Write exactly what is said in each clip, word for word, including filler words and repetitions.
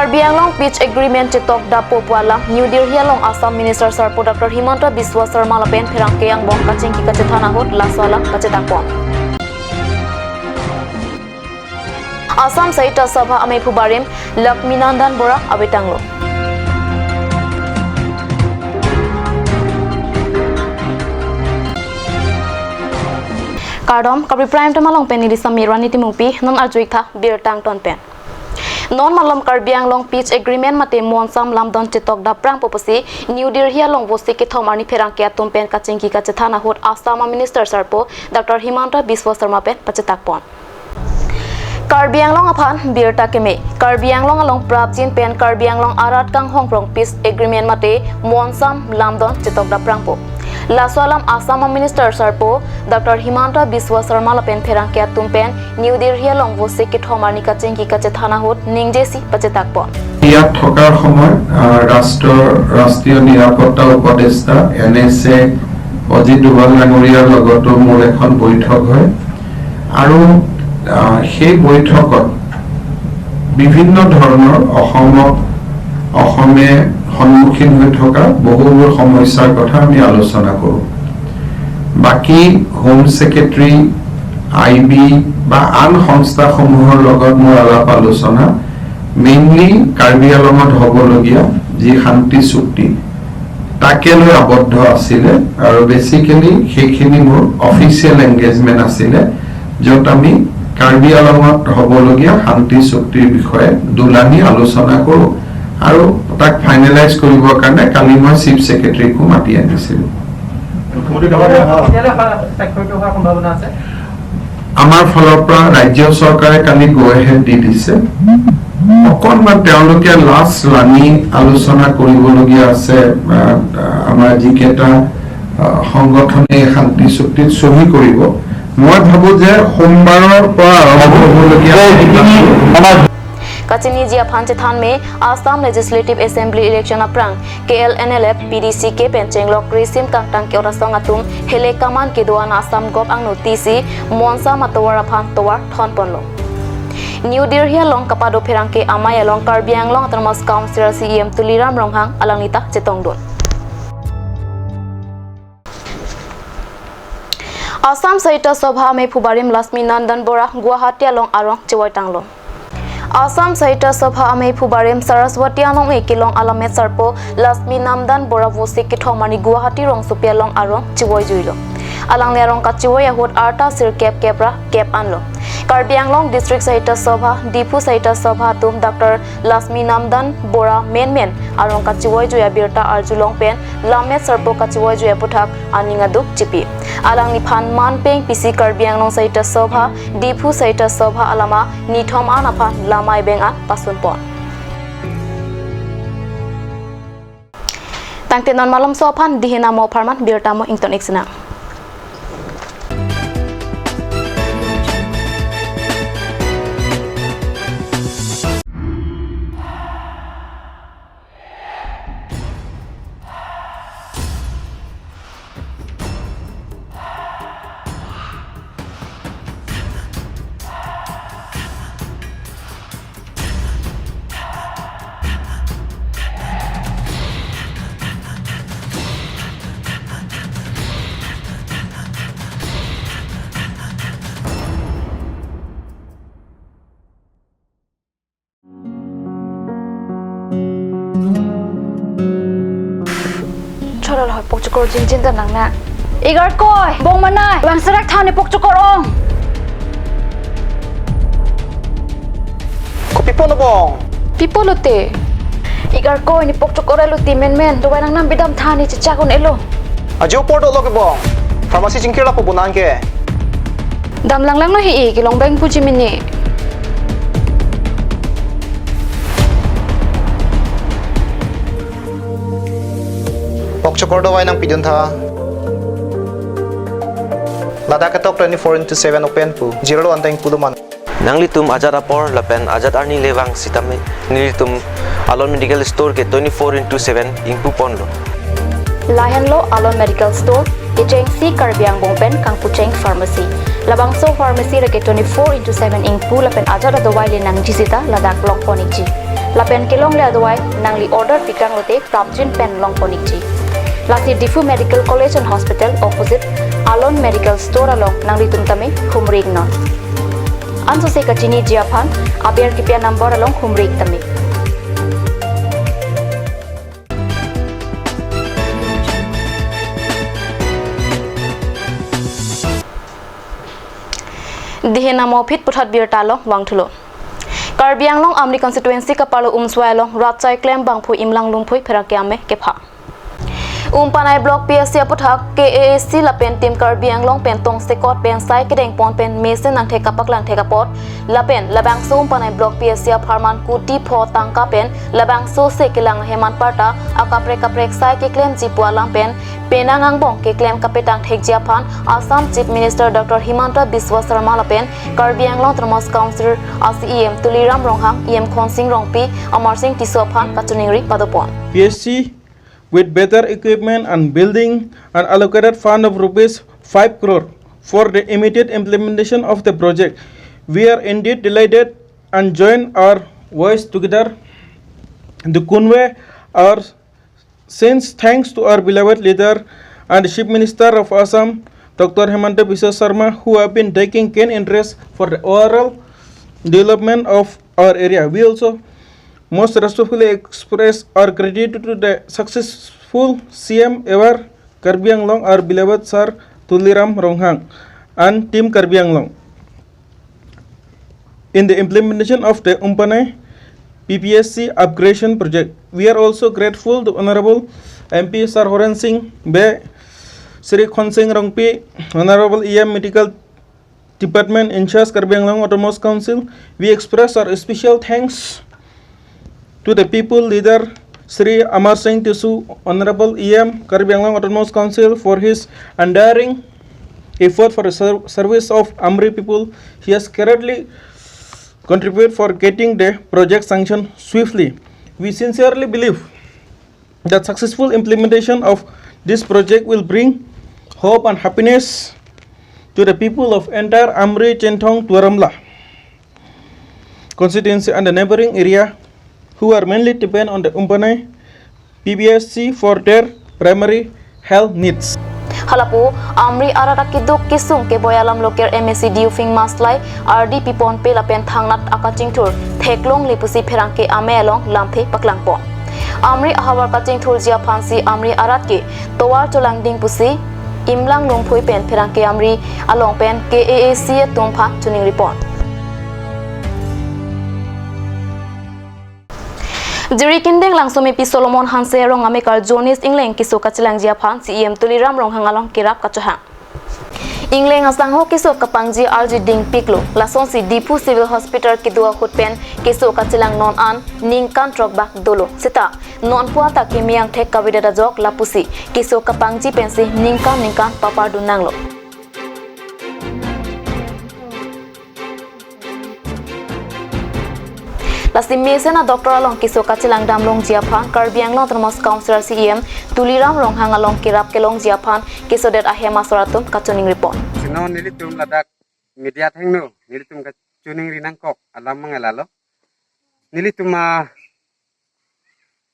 Karbi Anglong Peace Agreement chetok dappo pu alam New Delhi along Assam Minister Sarpo Doctor Himanta Biswa Sarma lapen pherangke angbong kachingki kachethan ahut laso alam pachetak pon. Assam Sahitya Sabha amei phu barim Lakhminandan Bora avetanglo. Kardom, Karbi Prime Time along pen neli Sami Rani Timungpi, non arjuik tha birta angton pen. Non malom Karbi Anglong Peace Agreement mate monsam lamdon chetok dapprangpo pusi New Delhi along vosi kethom arni pherangke atum pen kachingki kachethan ahut Assam a Minister Sarpo Doctor Himanta Biswa Sarma pen pachetak pon. Karbi Anglong aphan birta keme. Karbi Anglong along prapjin pen Karbi Anglong arat kanghong prong Peace Agreement mate monsam lamdon chetok dapprangpo. Laso alam Assam a Minister Sarpo Doctor Himanta Biswa Sarma lapen pherangke atum pen New Delhi along vosi kethom arni kachingki kachethan ahut ningjesi pachetak pon. ইয়াত থকাৰ সময়ত, আহ, ৰাষ্ট্ৰৰ, ৰাষ্ট্ৰীয় নিৰাপত্তা উপদেষ্টা, N S এ, অজিত ডোভাল ডাঙৰীয়াৰ লগতো মোৰ এখন বৈঠক হয়। আৰু, আহ, সেই বৈঠকত বিভিন্ন ধৰণৰ অসমত, অসমে সন্মুখীন হৈ থকা বহুবোৰ সমস্যাৰ কথা আমি আলোচনা কৰোঁ। বাকী হোম ছেক্ৰেটাৰী, আই বি বা আন সংস্থাসমূহৰ লগত মোৰ আলাপ আলোচনা মেইনলি কাৰ্বি আংলঙত হ'বলগীয়া যি শান্তি চুক্তি, তাকে লৈ আবদ্ধ আছিলে আৰু বেচিকেলি সেইখিনি মোৰ অফিচিয়েল এংগেজমেণ্ট আছিলে, য'ত আমি কাৰ্বি আংলঙত হ'বলগীয়া শান্তি চুক্তিৰ বিষয়ে দুলানি আলোচনা কৰোঁ আৰু তাক ফাইনেলাইজ কৰিবৰ কাৰণে কালি মই চিফ ছেক্ৰেটাৰীকো মাতি আনিছিলোঁ। মুখ্যমন্ত্ৰী ডাঙৰীয়া কেতিয়ালৈ স্বাক্ষৰিত হোৱাৰ সম্ভাৱনা আছে? আমাৰ ফালৰ পৰা ৰাজ্য চৰকাৰে কালি গ' এহেড দি দিছে। অকণমান তেওঁলোকে লাষ্ট লানি আলোচনা কৰিবলগীয়া আছে। আহ, আমাৰ যিকেইটা, আহ, সংগঠনে শান্তি চুক্তিত চহী কৰিব, মই ভাবোঁ যে সোমবাৰৰ পৰা আৰম্ভ হ'বলগীয়া Kachiniji aphan chethan me Assam Legislative Assembly election aphrang K L N L F P D C ke pen chenglok risim kangtang ke-ot asong atum hele kaman kedo-an Assam gop angno tisi monsam atovar aphan tovar thon ponlo. New Delhi along kapado pherangke amei along Karbi Anglong Autonomous Council C E M Tuliram Ronghang alangli ta chetongdun. Assam Sahitya Sabha amei phu barim Lakhminandan Bora Guwahati along arong chevoi tanglo. Assam Sahitya Sabha amei phu barim Saraswati anong-e kelong alammet Sarpo Lakhminandan Bora vosi kethom arni Guwahati rongsopi along arong chevoi juilo. Alangli arong kachevoi ahut arta sirkep kep ra kep anlo. Karbi Anglong District Sahitya Sabha, Diphu Sahitya Sabha atum Doctor Lakhminandan Bora menmen arong kachevoi jui abirta arjulong pen lammet Sarpo kachevoi jui aputhak aning aduk chipi. Alangliphan man peng pisi Karbi Anglong Sahitya Sabha, Diphu Sahitya Sabha alama nithom an aphan lamai beng an pasun pon. Tangte non malomso aphan dihin amo apharman birta mo ington ik sinang. Chorol hoi pokchokor jinjin ta nang na. Igarkoi, bong manai, bang serak thani pokchokor ong. Kopi pon bong? Pi pulote? Igarkoi, ne pokchokor elo ti menmen, dovai nangnam bidam thani chechak un elo. Ajo apor dolo ke bong. Pharmacy chingkir lapu bonang ke. Dam langlang lo hi-i, kelong beng puji mini. Pokchokor dovai nangpidun tha. Ladak ketok twenty-four into seven open pu. Zero lo anteng pu do man. Nanglitum ajat apor lapen ajat arni le vang sitame nelitum Alon Medical Store ke twenty-four into seven ingpu ponlo. Lahenlo Alon Medical Store, kechengsi Karbi Angbong pen kangpucheng pharmacy. Labangso pharmacy reke twenty-four into seven ingpu lapen ajat adovai le nangji sita ladak long pon ikji. Lapen kelongle adovai nangli order pikang lote prapjin pen longpon ikji. Lasi Diphu Medical College and Hospital opposite Alon Medical Store along nanglitum tame humring non. Ansose kachiniji aphan aber kipi a-number along humring tame. Dihin amo phit puthot birta along vangthulo. Karbi Anglong Amri constituency kaparlo Umswai along rat chai klem bangphu Imlang Lumphui pherangke ame kepha. Umpanai Block P S C aputhak K A A C lapen Team Karbi Anglong pen tongsekot pen sai kedengpon pen mesen nangthek kapaklang thek apot lapen labangso Umpanai Block P S C apharman kuti pho tangka pen labangso se kelang ahem anparta akaprek kaprek sai keklemji pu alam pen penang angbong keklem kapetang thekji aphan Assam Chief Minister Doctor Himanta Biswa Sarma lapen Karbi Anglong Autonomous Council a-C E M Tuliram Ronghang, E M Khonsing Rongpi, Amarsing Tisso aphan kachiningri padopon. P S C with better equipment and building and allocated fund of rupees five crore for the immediate implementation of the project. We are indeed delighted and join our voice together to convey our since thanks to our beloved leader and Chief Minister of Assam, Doctor Himanta Biswa Sarma, who have been taking keen interest for the overall development of our area. We also most respectfully express our gratitude to the successful C M ever Karbi Anglong, our beloved Sir Tuliram Ronghang and Team Karbi Anglong in the implementation of the Umpanai P P S C upgradation project. We are also grateful to Honorable M P Sir Horen Singh Bey, Shri Khonsing Rongpi, Honorable E M Medical Department in charge Karbi Anglong Autonomous Council. We express our special thanks to the people leader Shri Amarsing Tisso, Honorable E M Karbi Anglong Autonomous Council, for his untiring effort for the ser- service of Amri people. He has greatly contributed for getting the project sanctioned swiftly. We sincerely believe that successful implementation of this project will bring hope and happiness to the people of entire Amri, Chinthong, Duar Amla constituency and the neighboring area who are mainly depend on the Umpanai P P S C for their primary health needs. Halapu Amri arat akeduk kesung keboi alam local M A C Diufing Maslai ardi pipon pe lapen thangnat akachingthur theklongle pusi pherangke ame along lamthe paklangpon. Amri ahavar kachingthurji aphansi Amri arat ke tovar cholangding pusi Imlang Lumphui pen pherangke Amri along pen K A A C atum aphan chiningripon. Jirikindeng Langsomepi Solomon Hanse arong amekar Jonis Engleng keso kachelangji aphan C E M Tuliram Ronghang along kerap kachohang. Engleng asangho keso kapangji arjudingpiklo. Lasonsi Diphu Civil Hospital kedo ahut pen keso kachelang non an ningkan throk bak dolo. Seta non puan ta keme angthek kavedet ajok lapusi keso kapangji pensi ningkan ningkan papardun nanglo. Lasi mesen a-doctor along keso kachelang damlongji aphan Karbi Anglong Autonomous Council C E M Tuliram Ronghang along kerap kelongji aphan kesodet ahem asor atum kachiningripon. Si non nelitum ladak media athengno nelitum kachiningri nangkok alam mangalalo. Nelitum a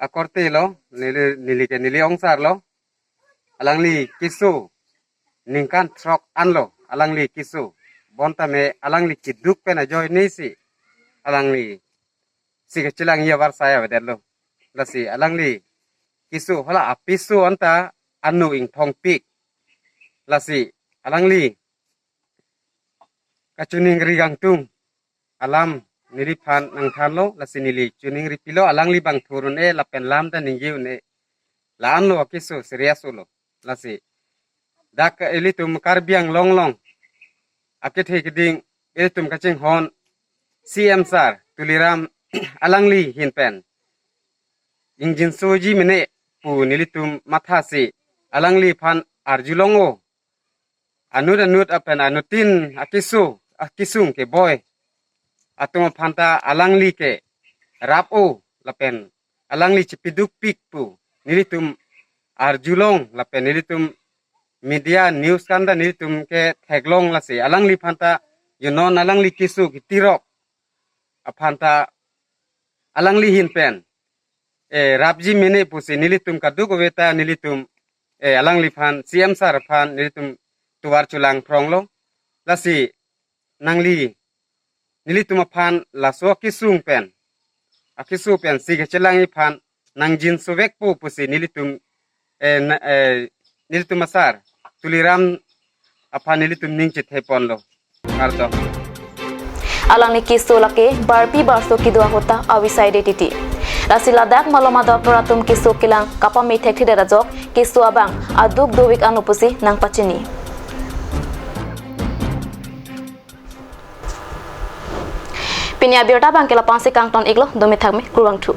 akorte lo, neli, neli ke neli ongsar lo. Alangli keso ningkan throk anlo, alangli keso. Bonta me alangli keduk pen ajoine si alangli si kachelangji avarsai avedetlo. Lasi alangli keso hala apiso anta anu ingthongpik. Lasi alangli kachiningri kangtung alam neliphan nangthanlo, lasi neli chiningripilo, alangli bang thurun-e lapen lam ta ningje un-e. La-anlo akeso serious lo. Lasi dak ilitum Karbi Anglong along akethe keding ilitum kachinghon C E M sir Tuliram alangli ahin pen ingjinsoji mene pu nelitum mathasi alangliphan arjulong-o. Anut anut apen anutin akeso akesung keboi atum aphan ta alangli kerap-o lapen alangli chepidukpik pu nelitum arjulong lapen nelitum media news kan ta nelitum ketheklong. Lasi alangliphan ta junon alangli keso ketirok aphan ta alangli ahin pen, eh, rapji mene pusi nelitum kadokave ta nelitum, eh, alangliphan, C M sir aphan nelitum tovar cholang phronglo. Lasi nangli nelitum aphan laso akesung pen, akeso pensi kachelangji aphan nang jinsovekpo pusi nelitum, eh, na, eh, nelitum asar Tuliram aphan nelitum ning chethe ponlo. Kardom. Alangli keso lake barpi barso kedo ahut ta avisai det titi. Lasi ladak malom adap atum keso kelang kapame thekthedet ajok keso abang aduk dovik ano pusi nangpachini. Pini abirta abangke la-an si kangton iklo, dome thakme, kurvangthu.